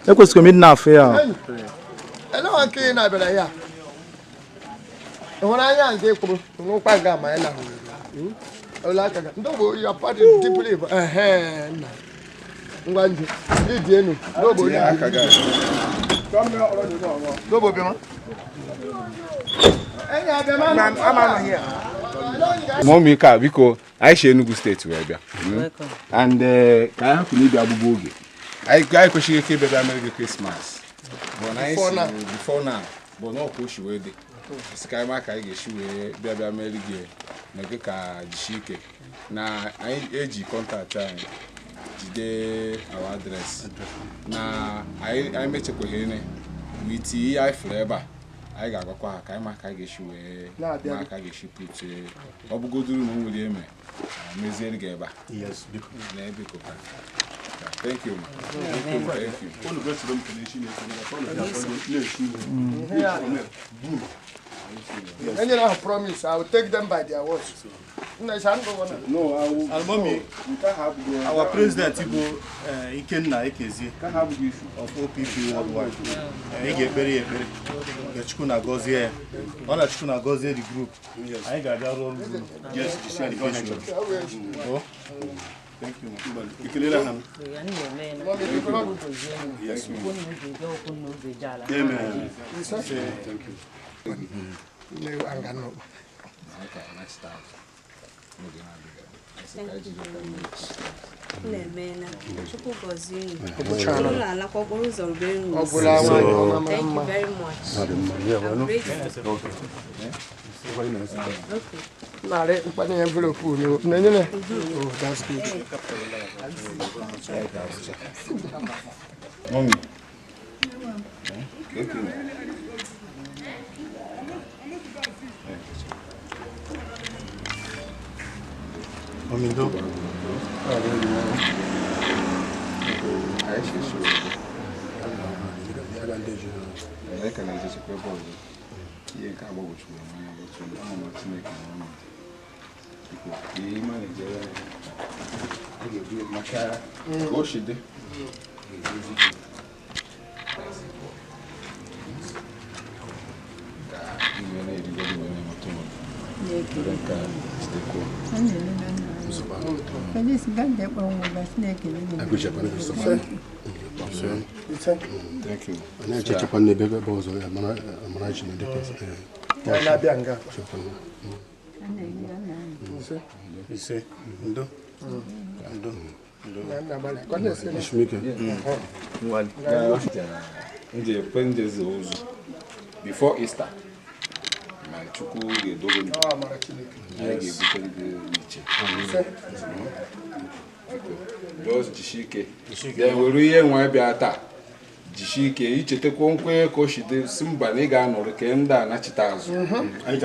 Ekwesịrị m ịdị na-afụ ya. Mommy ka biko anyị si Enugu steeti wee bịa. And ka anyị hapụ n'ịbịa agbụgbọ oge. Anyị kwesịrị ike ịbịa mere gị Christmas. Before now, but na ọkwa oshi wee dị. Sị ka anyị ma ka anyị ga-esi wee bịa mere gị na gị ka jisie ike. Na anyị eji kọntaktị anyị jide our address. Na anyị mechekwaghị ene wit ihe anyị fụrụ ebe a. Anyị ga-agwakwa ha ka anyị ma ka anyị ga-esi wee ma ka ga-esi put ọ bụgoduru na o nwere eme meziere gị ebe a. Na biko ka. Thank you, ma. Thank you. Any I promise I will take them by their words. No, I will. And mommy, our president Igbo Ikenna Ekezie of OPP Worldwide. He get very very. Chukwu na gozie. Ọ Chukwu na gozie the group. Anyị ga-abịa rụọ ọrụ group. Yes, Oh. Thank you. Yes. Amen. Thank you. Thank you very much. I'm grateful. Okay. Oh, that's good. Mommy. Okay. Mommy, do. Thank you. Before Easter, my Chukwu ga-edobe m. Anyị ga-ebutere gị iche. Just jisie ike. Were ihe nwa bịa taa. Jisie ike ichetakwa nkwe ka o si dị si mba na ị ga-anọrọ ka ndị a nachite azụ. Ị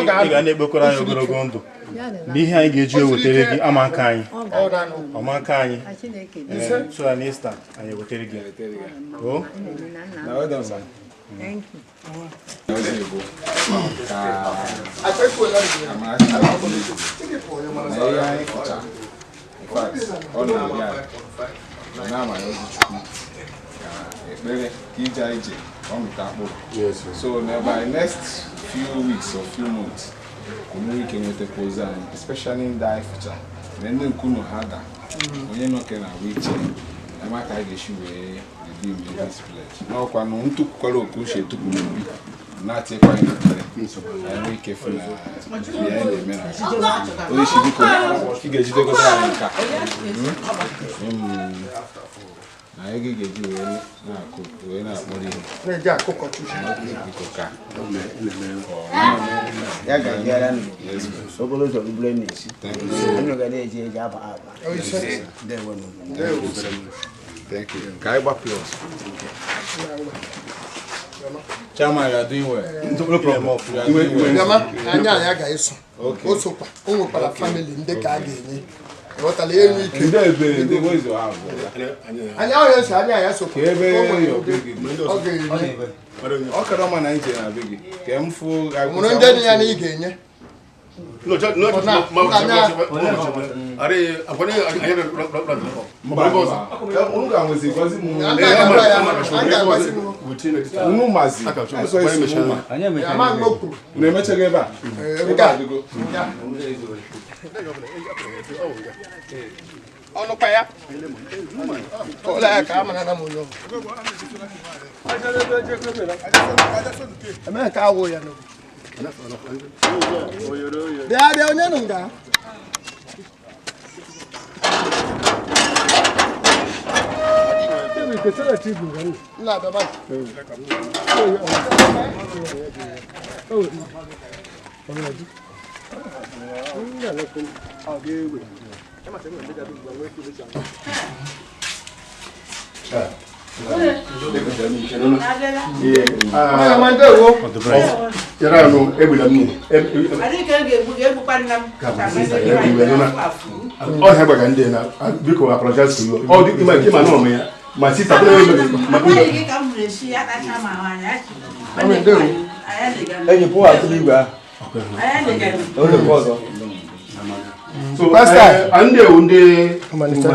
ga na-ekpekọrọ anyị ogologo ndụ. N'ihe anyị ga-eji ewetere gị ama aka anyị. Ọma aka anyị. So na Easter anyị ewetere gị. Oh. Thank you. So by next few weeks or few months, we can take especially in the future. Then the Kuno Hada, when you know can reach this pledge. No, one took Kolo Kushi to not take one. I will careful. Na ego ị ga-eji wee na-akụ wee na-akpọrọ ihe. Na-eji akụkọchu. Biko ka. Ya ga-ejere ndụ. Okporo ụzọ bubere na-esi. Unu ga na-eji eji aba aba. Ndewo. Thank you. Ka anyị gbapụ ya ọsọ. Chairman, you are doing well. No problem. You are doing well. Bịama, anya anyị ga-eso. Okay. O sokwa, o nwekwara family ndị ka a ga-enye. Ghọtara enwe ike. Ndị ebe ndị where is your house? Brother? Anya ahụ eso, anya ya sokwa. Ka ebe O nwere your ndị big gị. ọ ga-enye. Ọ kara ọma na nje na be gị. Ka m fụ Nwere ndị dị ya na ị ga-enye. No, no, Mba, unu ga-anwezi gọzi m. Unu mazi. Asọ isi m ma. Ama m o kwuru. Unu emechaghị ebe a? Ebe a adịgo. Ọnụkwa ya. Ụlọ ya ka a mara na m onye ọ bụ. Emee ka awụ ya n'obodo. Bịa bịa onye nụ nga. Nna abịa ba. Ọhịa gbaga ndị na biko apologize to you. Ọ dị ịma nke ma nọ m ya. Ma sista Enyi pụọ atụrụ igwe ahụ. Ụlọ ọzọ. So ndị ewu ndị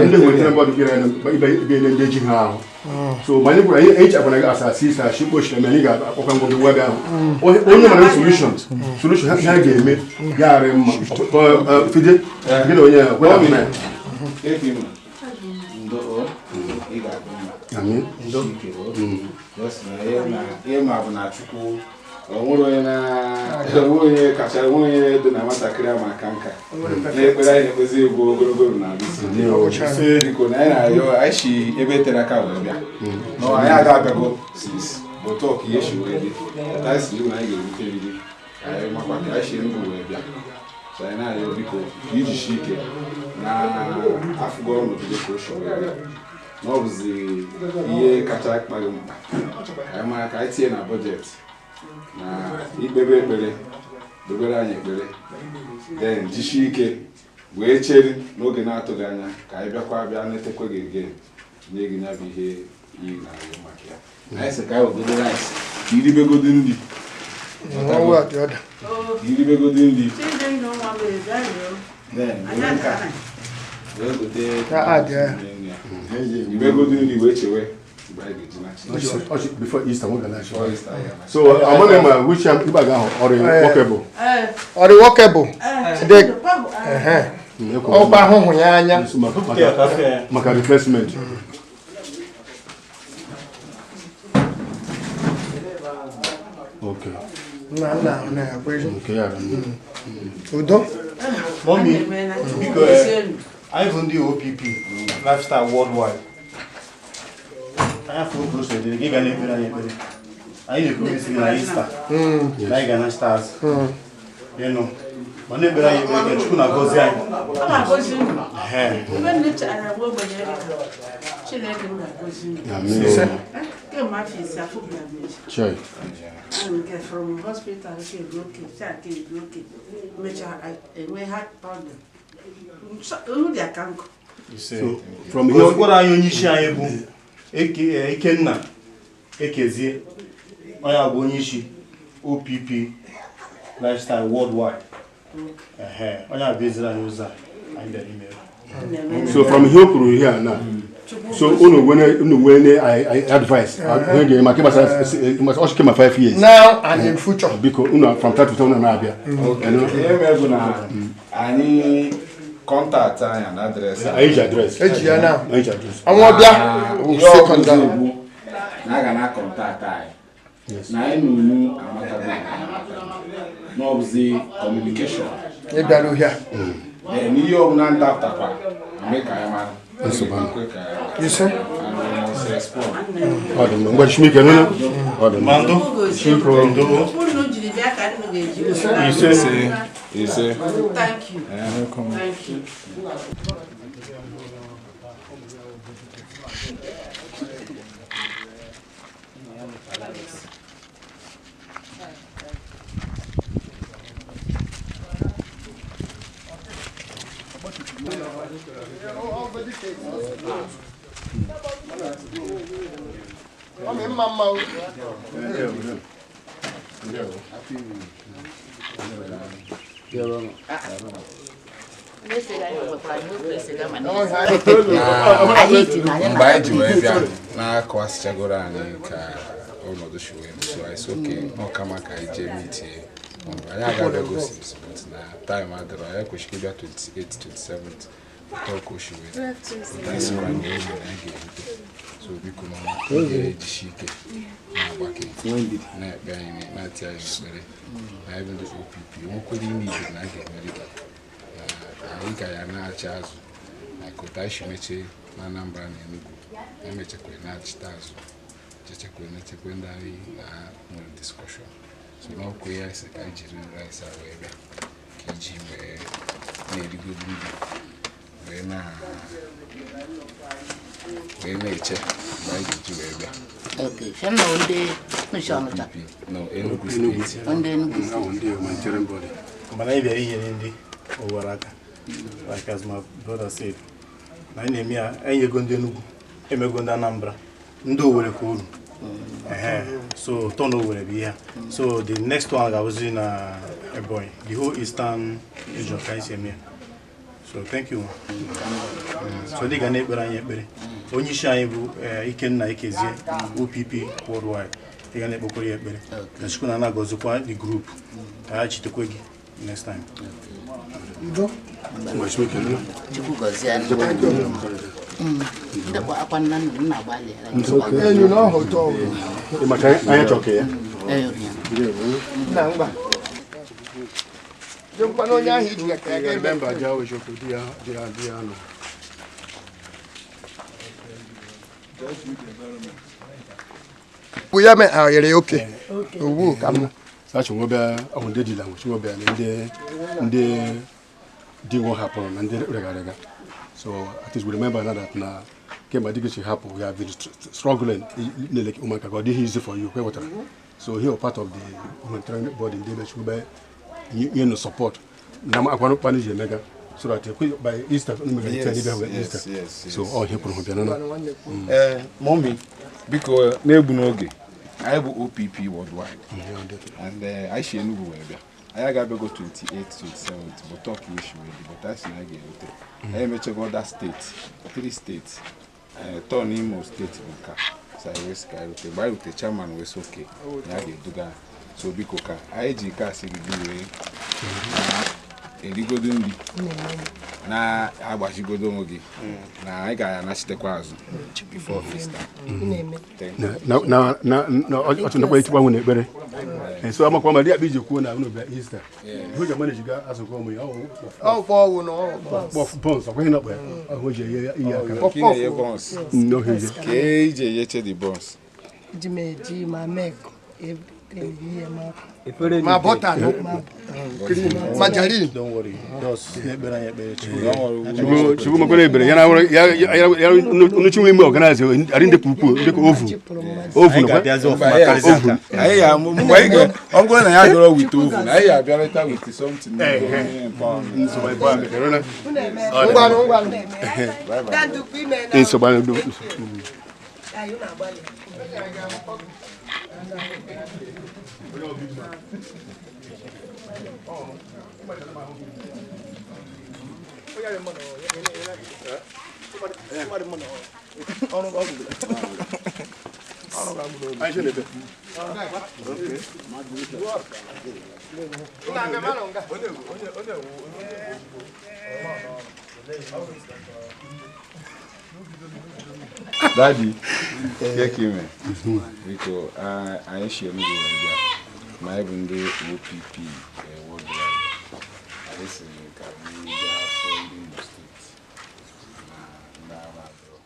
ndị nwetara bọọdụ bịara ibe ibe ndị ji ha ahụ. So ma anyị kwuru anyị eji akwana gị asa sisa shikpo shiri anyị ga-akpọkwa ngwa gị gwa gị ahụ. Onye mara solution solution ha ga-eme ya arị mma. Fide gị na onye ya gwa ya. Amen. Ihe ma bụ na Chukwu onwere onye na onye kacha onye dị na nwatakịrị ama aka nka na-ekpere anyị na-ekpezi egwu ogologo na alụsị biko na anyị na-arịọ anyị si ebe tere aka wee bịa na anyị aga abịago sis bụ tọk ihe si wee dị anyị si na anyị ga-erute gị anyị makwa ka anyị si Enugu wee bịa so anyị na-arịọ biko ka iji si ike na afụgo ọnọdụ gị ka o si wee bịa na ọ bụzi ihe kacha akpa gị mkpa ka anyị mara ka anyị tinye na bọjetị na ikpebe ekpere dobere anyị ekpere then jisie ike wee chere n'oge na-atụghị anya ka anyị bịakwa bịa netekwe gị again nye gị ya bụ ihe ị na-arịọ maka ya. Anyị sị ka anyị wegodo rice ka iribegodi nri ka iribegodi nri then were nka wee gote iribegodi nri wee chewe. Before Easter, we're gonna show. So I'm wondering which I'm or workable. Or workable. Maka replacement. Okay. No, no, no. Okay, yeah. Udo? Mommy, because I'm the OPP Lifestyle Worldwide. I have to go to the give any I need to go to Easter. Like an stars. You know. My neighbor, I get to go there. From hospital, So, from here, what are you Ikenna Ekezie, onye bụ onye isi OPP Lifestyle Worldwide. Onye abụ eziri anyị ụzọ anyị bịara ime. So from here kwuru here now. So unu wene advice. Maka 5 years. Now and in future. Biko unu from time to time na-abịa. Ihe bụ na anyị contact anyị na address. Anyị ji address. Eji ya na. Anyị ji address. Ọnwa bịa secondary. Na aga na contact anyị. Na anyị n'unu amatago. Na ọ bụzi communication. Ị bịara ohia. Then ihe ọbụla ndapụtakwa eme ka anyị mara. Nsogbu. Ise. Ọ dị mma. Ngwa Chimike nụ. Ọ dị mma. Mando. Ndo. Ise. Ise. Thank you. Thank you. Mgbe anyị ji wee bịa na-akọwasịchagoro anyị ka ọnọdụ si wee so anyị sị oke ọkama ka anyị jee mitie anyị agaghị gosi but na taịm adịrọ anyị kwesịrị ịbịa 28 27 ụtọ ka o si wee anyị sịkwa na oge na anyị ga-erute so biko mama ị ga-ejisi ike na-agbake na-ekpe anyị na-ati anyị ekpere na ebe ndị OPP nwekwere ime ibe na a ga-emeri gị anyị ga ya na-achị azụ na kota isi mechie na Anambra na Enugu emechekwa na-achịta azụ chechekwa na-echekwa ndị anyị na ha nwere discussion so n'ọkụ ya isi ka anyị jiri rice a wee bịa ka iji wee na-erigodo nri wee na-eche mgbe anyị ga-eji wee bịa. OPP no Enugu steeti. Mana anyị bịara inyere ndị Owere aka, like as my brother said, na anyị na-eme ya, anyị ego ndị Enugu, emego ndị Anambra, ndị Owere ka uru. So turn Owere bụ ihe. So the next one ga-abụzi na Ebonyi, the whole eastern region ka anyị si eme ya. So thank you. So ndị ga na-ekpere anyị ekpere. Onye isi anyị bụ Ikenna Ekezie, OPP worldwide. Ị ga na-ekpekwere ya ekpere. Ka Chukwu na na-agọzikwa the group. Ka ha chitekwe gị next time. Ngwa Chimike nụ. Chukwu gọzie anyị. Ndekwa akwa nna nna m na-agbalị. Enyi na ọhụ ụtọ. Ị maka anyị chọrọ ka ya. Nna ngwa. Jekwa n'onye ahụ iji ya ka ya ga-eme. Remember ja we chọrọ di ya di ya di ya nọ. Bụ ya me ayere oke. Owu ka mma. Sachi nwobe ahụ ndị dila nwe nwobe na ndị ndị di nwo hapụrụ na ndị rega rega. So at least we remember now that na kemgbe di gị hapụ, we have been struggling like ụmụaka ka ọ dịghị easy for you kwe wetara. So he was part of the humanitarian body ndị ebe chukwu nye no support na akwanụ kpanụ ji emega so that by Easter Easter. So all he kwuru bịa na. Mommy, biko na-egbu n'oge anyị bụ OPP worldwide and anyị si Enugu wee bịa. Anyị agabigo 28 27 but talk issue wee dị but anyị si na anyị ga-erute. Anyị emechego other steeti, 3 steeti, turn Imo steeti bụ nke a. So anyị wee sị ka anyị rute. Mgbe anyị rute chairman wee sị oke na a ga-eduga. So biko ka anyị ji nke a sị gị gị wee erigodo nri na-agbajigodo onwe gị na anyị ga-anachitekwa azụ before Easter. Na na na na ọ nakwa ichekwa nwe n'ekpere. So amakwa ma di akpa iji kwuo na unu bịa Easter. Ihe ji manage ga azụkọ ụmụ ya ọ kwọ ọwụ na ọ kpọf buns ọkwa ihe na-akpọ ya ahụ ji eye ihe aka. Ka ị na-eye buns. N'oge ije. Ka iji eyeche the buns. Ji m eji ma milk everything ma ma butter no margarine. Don't worry. Just na-ekpere anyị ekpere. Chukwu Chukwu makwara ebere ya na ya ya unu chinwe ime organize arị ndị pupu ndị ka ovu ovu Anyị ga-abịazi ọfụma karịsịa nka. Anyị ga mgbe anyị ga ọ bụrụ na ya bịara with oven, anyị ga-abịarịta with something. Nsogbu ebe a mekere na. Ngwanụ ngwanụ. Nsogbu anyị. Daddy, keke me. Biko, anyị si Enugu wee bịa. Ma anyị bụ ndị OPP worldwide. Anyị si ka anyị gaa afọ ndị Imo steeti na ndị agha abụọ.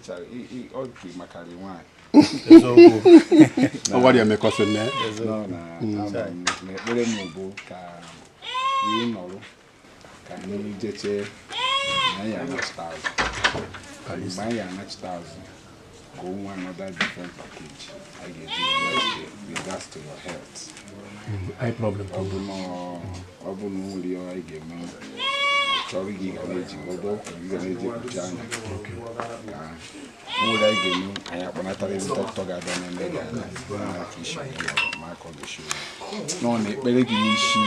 Imechara ọ dị makarị nwaanyị. Ọ gwara ya emekọsị nne. Nọ na na ekpere m bụ ka ị nọrọ ka anyị jechee na anyị anachita azụ. Mgbe anyị anachita azụ, ka o nwee another different package anyị ga-eji wee regards to your health. Eye problem. Ọ bụ na ọ bụ na nwere ihe anyị ga-eme chọrọ gị ga na-eji ọdọ gị ga na-eji ekpuchi anya ka nwere anyị ga-eme anyị akpọnatara ebe dọkịta ga-abịa na-eme gị anya na ka isi gị ma ka ọ ga-esi nọ na ekpere gị n'isi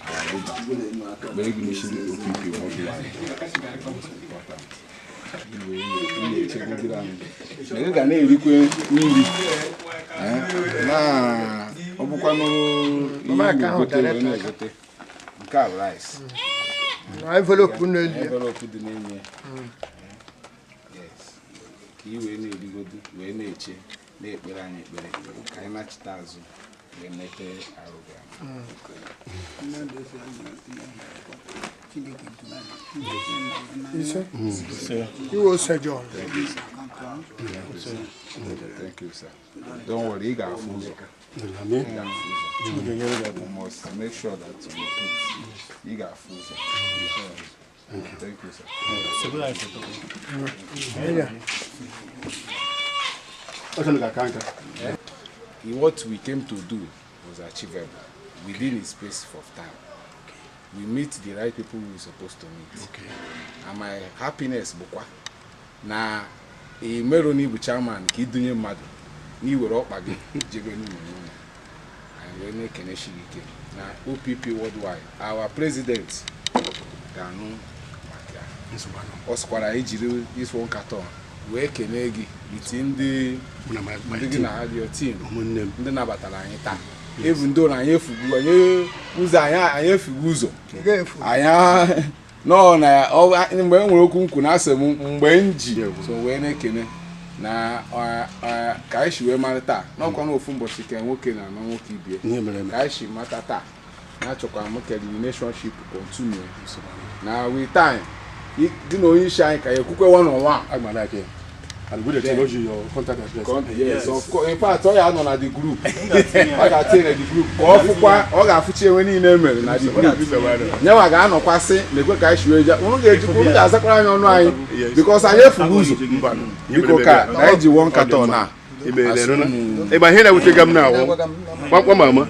our leader, ekpere gị n'isi ndị OPP worldwide important. Ị na-echegodiri anyị na ị ga na-erikwe nri na ọ bụkwanụ ihe ị na-egote wee na-egote nke a bụ rice. Na envelope n'elu ya. Envelope dị n'ime. Yes. Ka ị wee na-erigodi wee na-eche na-ekpere anyị ekpere ka anyị nachite azụ wee nete arụ gị. Ise. Iwe ose John. Thank you, sir. Don't worry, ị ga-afụ ụzọ. Amen. Ị ga-afụ ụzọ. You must make sure that you put ị ga-afụ ụzọ. Thank you, sir. Yeah. Ọ chọrọ ka nka. What we came to do was achievable within a space of time. We meet the right people we supposed to meet. Okay. And my happiness bụkwa na emero na ịbụ chairman ka idunye mmadụ na iwere ọkpa gị jebe n'ụlọ n'ụlọ. Anyị wee na-ekenechi gị ike na OPP worldwide our president ga-anụ maka ya. Ọ sịkwara anyị jiri this one carton wee kenee gị iti ndị Mụ na my ndị gị team. na ha dị your team Ụmụnne m. ndị nabatara anyị taa. Ebu ndị na anyị efugbu anyị ụzọ anyị efugbu ụzọ Ị ga-efu. anyị nọ na mgbe e nwere okwu nkwu na asị m mgbe m ji so wee na-ekene na ka anyị si wee mara taa n'ọkwa n'ofu ụbọchị ka nwoke na anọ nwoke ibie Ihe mere eme. ka anyị si mata taa na-achọkwa m ka the relationship continue na with time gị na onye isi anyị ka ya ekwukwe one on one. Agma like ya. And we dey tell you your contact address. Yes, of course. In fact, ọ ya nọ na the group. Ọ ga-atinye na the group ka ọ fụkwa ọ ga-afụchi enwe niile e mere na the group. Nyenwa ga-anọkwasị na ekwe ka anyị si wee jee. Unu ga-ejikwa unu ga-azakwara anyị ọnụ anyị because anyị efughị ụzọ. Biko ka anyị ji one carton a. Ịgba ihe na-ewutega m na-awụ nwa mama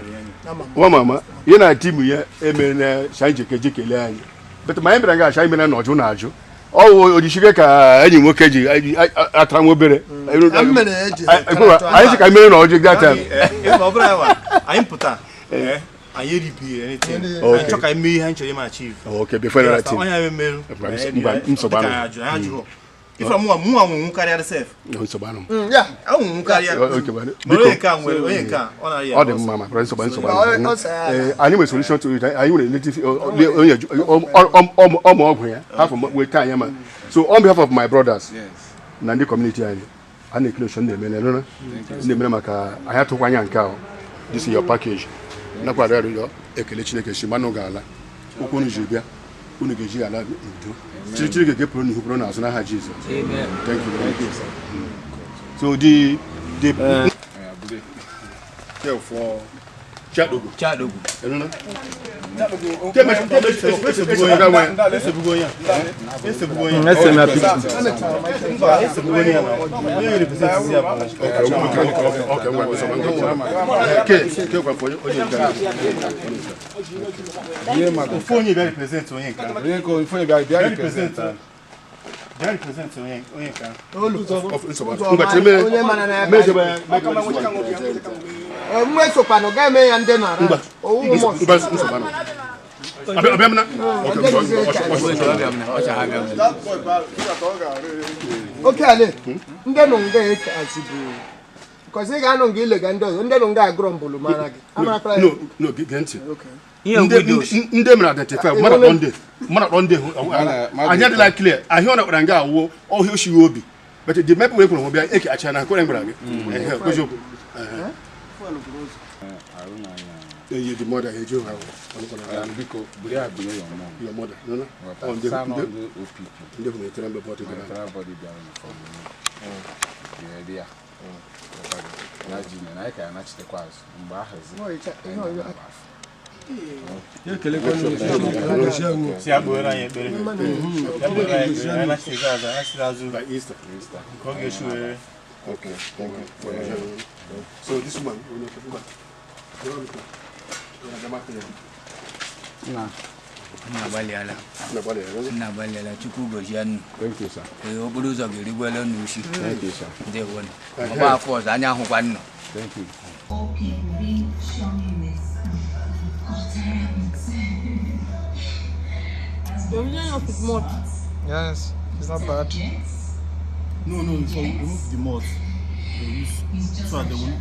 nwa mama ihe na timu ya emere na shai jeke kelee anyị but ma anyị bịara nga shai mere na ọjụ na ajụ ọ wụ ojishike ka enyi nwoke ji atara m obere anyị si ka mere na ọjụ that time. Ọ bụrụ ya anyị pụta anyị eribi anything. Anyị chọ ka anyị mee ihe anyị chọrọ ime achieve. Okay, before that team. Onye anyị merụ. Nsogbu anụ. Anyị ajụrụ. Ife mụnwa nwụnwụ karịa sef. Nsogbu anụ. Yeah. Anwụnwụ karịa. Biko. Onye nke a nwere onye nke a ọ na-arịa. Ọ dị mma ma nsogbu nsogbu anụ. Anyị nwere solution to it. Anyị nwere native onye ọmụ ọgwụ ya afọ weta anyị ma. So on behalf of my brothers na ndị community anyị a na-ekele osho na-emere na-emere maka anyị atụkwa anya nke ahụ. This is your package. Nakwa arịọ ekele Chineke si mmanụ ga-ala okwu unu ji bịa unu ga-eji ala n'udo. Chineke ga-epụrụ n'ihu pụrụ n'azụ n'aha Jizọs. Thank you very much. So the for Chadogo. Chadogo. Mwe sokpano ga eme ya ndị nara. Owu mọ. Oke ale, ndị nọ nga eke azibụ. Because ị ga-anọ nga ilega ndị ọzọ, ndị nọ nga agụrọ mbụlụ mara gị. No, no, gee ntị. Ndị mere identify, mmadụ akpọ ndị anyị adịla clear. Ahịa ọ nakpara nga awụ ọhịa oshighi obi. But the map wee kwuru bịa eke acha na kwere gwara gị. Eziokwu. You the mother, you have. Biko, buri abụrụ your mom. Your mother, no no. On the OPP. Ndị humanitarian body. Humanitarian body bịara from the na ji na anyị ka ya nachitekwa azụ mgbe ahụzi. Si agbụrụ anyị ekpere. Anyị nachitekwa azụ, anyị nachite azụ by Easter. Nke ọ ga-esi wee. Okay, thank you. So this woman, we know. Nna agbalịala Chukwu gozie unu. Thank you, sir. Okporo ụzọ ga-erigwele unu isi. Thank you, sir. Ndewo. Ọgba afọ ọzọ anya ahụkwa nnụ. Thank you. All people being shown with malt. Yes, it's not bad. No, so remove the malt. They use so that they will.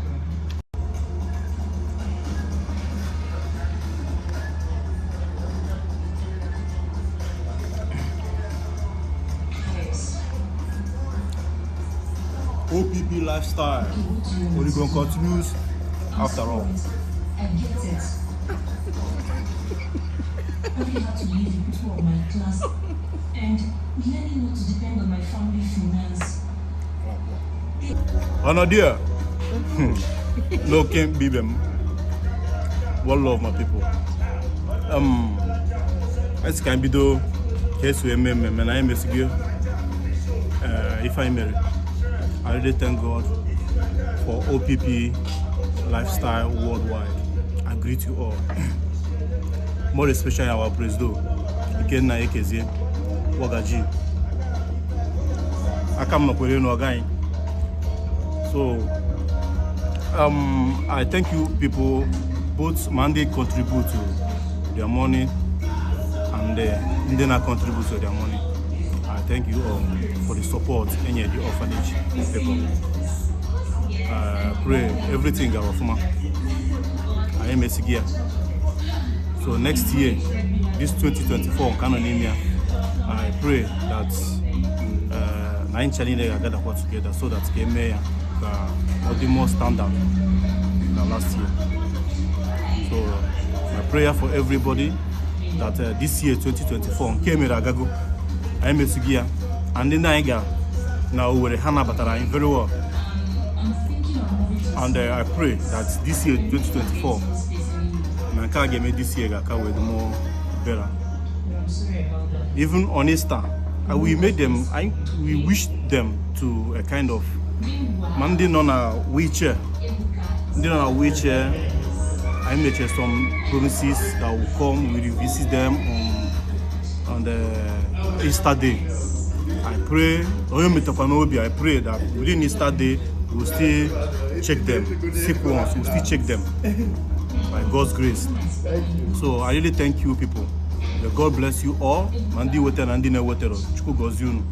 OPP lifestyle. Oregon continues after all. I get it. I had to leave the people of my class and learning not to depend on my family finance. Onodia. No can't be them. One love, my people. As can be though, case we may and I am if I marry. I really thank God for OPP lifestyle worldwide. I greet you all. More especially our president, Ikenna Ekezie, Wagaji. So, I thank you people, both Monday contribute to their money and Ndena contribute to their money. I thank you all for the support in the orphanage people. I pray everything Garofuma. I am a Sigia. So next year, this 2024 Kanonemia, I pray that 9 challenge gather together so that Kemea can be more standard than last year. So my prayer for everybody that this year 2024 Kemera Gago. I am a Sigia, and then I got now we Hannah Batara very well. And I pray that this year 2024, Nanka gave me this year with more better. Even on Easter, we made them. We wish them to a kind of Monday on a wheelchair. Monday on a wheelchair. I made some promises that will come. We will visit them on the Easter day. I pray, I pray that within Easter day, we'll still check them. Sick ones, we'll still check them by God's grace. So I really thank you people. May God bless you all. Mandi wete na ndi na wetero. Chukwu gozie unu.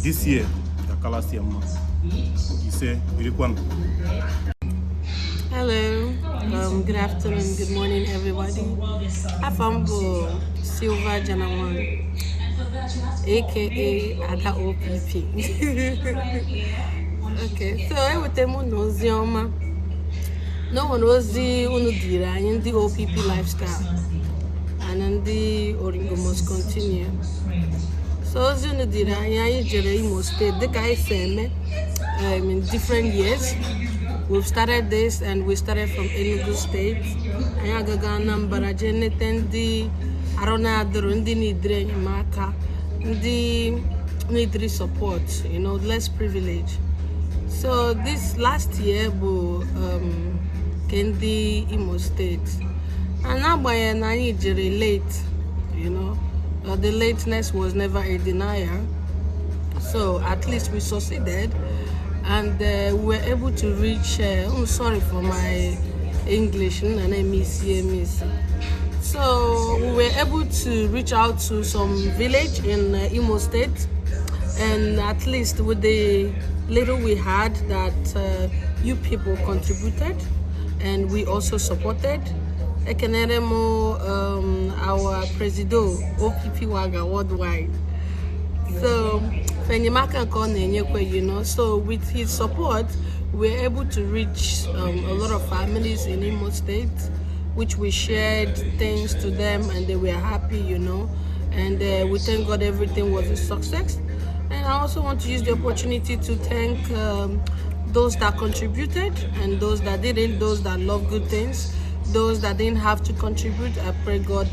This year, the year. Ise, birikwan. Hello. Good afternoon, good morning, everybody. Afambo Silva Janawan, aka Ada OPP. Okay, so I would tell you no zioma. No one was the unudira in the OPP lifestyle, and in the Oringo must continue. So unudira, I Imo State, the guy same in different years. We've started this, and we started from Enugu State. Anyị agaga Anambra jee nete ndị arụ na-adịrọ, ndị na-ediri enyemaka, ndị na-ediri support, you know, less privilege. So this last year bụ nke ndị Imo State. And agbanyeghị na anyị jere late, you know, the lateness was never a denier. So at least we succeeded. And we were able to reach, I'm sorry for my English, so we were able to reach out to some village in Imo State, and at least with the little we had that you people contributed, and we also supported. Ekeneremo, our presido, OPP Waga worldwide. So, you know, so with his support, We were able to reach a lot of families in Imo State, which we shared things to them and they were happy, you know. And we thank God everything was a success. And I also want to use the opportunity to thank those that contributed and those that didn't, those that love good things, those that didn't have to contribute. I pray God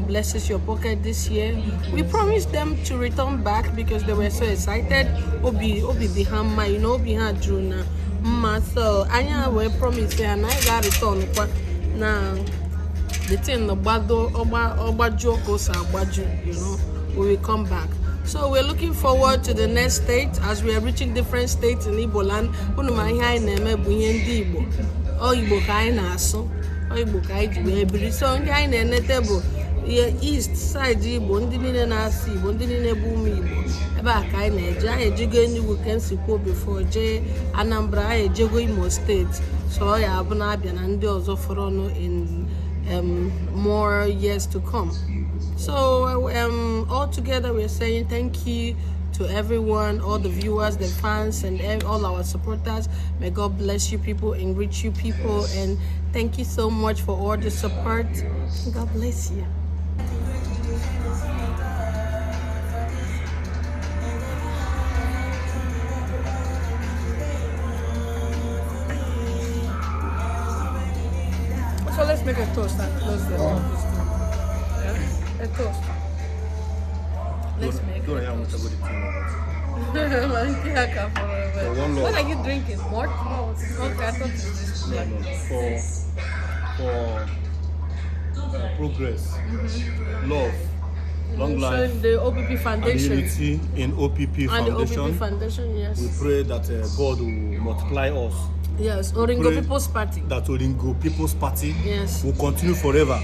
blesses your pocket this year. We promised them to return back because they were so excited. Obi obi dị ha mma, obi ha juru na mma. So anyị wee promise ya na anyị ga-return kwa na the thing gbado ọgbajuo ka o si agbaju, we will come back. So we're looking forward to the next state as we are reaching different states in Igbo land. Unu ma ihe anyị na-eme bụ ihe ndị Igbo. Ọ Igbo ka anyị na-asụ, ọ Igbo ka anyị ji wee biri. So ndị anyị na-enete bụ ihe east side Igbo, ndị niile na-asụ Igbo, ndị niile bụ ụmụ Igbo. Ebe a ka anyị na-eje. Anyị ejego Enugu ka m si kwuo before, jee Anambra, anyị ejego Imo Steeti. So ọ ya abụ na-abịa na ndị ọzọ fọrọnụ in more years to come. So all together we're saying thank you to everyone, all the viewers, the fans, and all our supporters. May God bless you people, enrich you people, and thank you so much for all the support. God bless you. So let's make a toast and close the this thing. Yeah? A toast. Let's make a toast. For one love. What are you drinking? Malt? Okay, I thought it was this. No. For progress, love, long So life, the OPP and Foundation. unity in OPP And the Foundation. OPP Foundation, yes. We pray that God will multiply us. Yes, Oringo Pray People's Party. That Oringo People's Party Yes. will continue forever,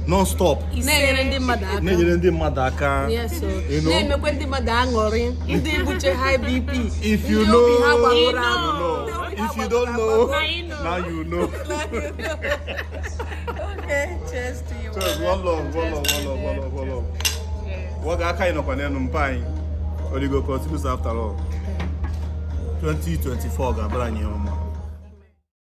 non-stop. Na-enyere ndị mmadụ aka. Na-enyere ndị mmadụ aka. Yes, so You know? na-emekwa ndị mmadụ aṅụrị, ndị buche high BP, If you ndị know, obi ha gbagoro you agbụ. know. Ndị obi ha If you gbagoro don't know, agbagọ. now you know. Okay, cheers to you. So it's one love, one love, one love, one love, one love. Waga aka anyị nọkwa n'elu mpa anyị. Oringo continues after all. 2024 ga-abụrụ anyị ihe ọma.